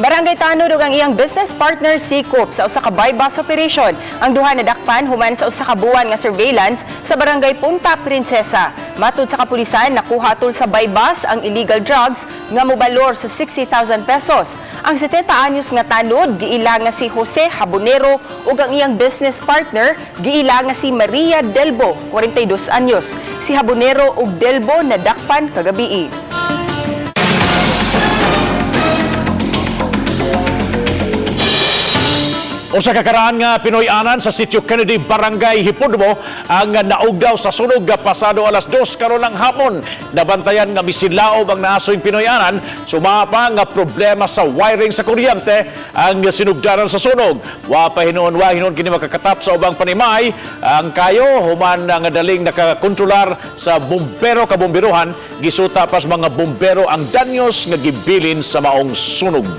Barangay Tanod ug ang iyang business partner sikop sa usa ka buy-bust operation. Ang duha nadakpan human sa usa ka buwan nga surveillance sa Barangay Punta Princesa. Matud sa kapulisan, nakuha tul sa buy-bust ang illegal drugs nga mobalor sa 60,000 pesos. Ang 70 anyos nga tanod giila nga si Jose Habonero ug ang iyang business partner giila nga si Maria Delbo, 42 anyos. Si Habonero ug Delbo nadakpan kagabii. Usa ka karaan nga Pinoy-anan sa Sitio Kennedy, Barangay Hipodromo ang naugdaw sa sunog pasado alas 2 karon ng hapon. Nabantayan nga misilaob ang naasoy Pinoy-anan, sumapa nga problema sa wiring sa kuryente ang sinugdanan sa sunog. Wa pa hinuon, wa hinuon kini makakatap sa ubang panimay ang kayo human nga daling nakakontrolar sa bumbero kabomberuhan. Gisuta pas mga bumbero ang danyos nga gibilin sa maong sunog.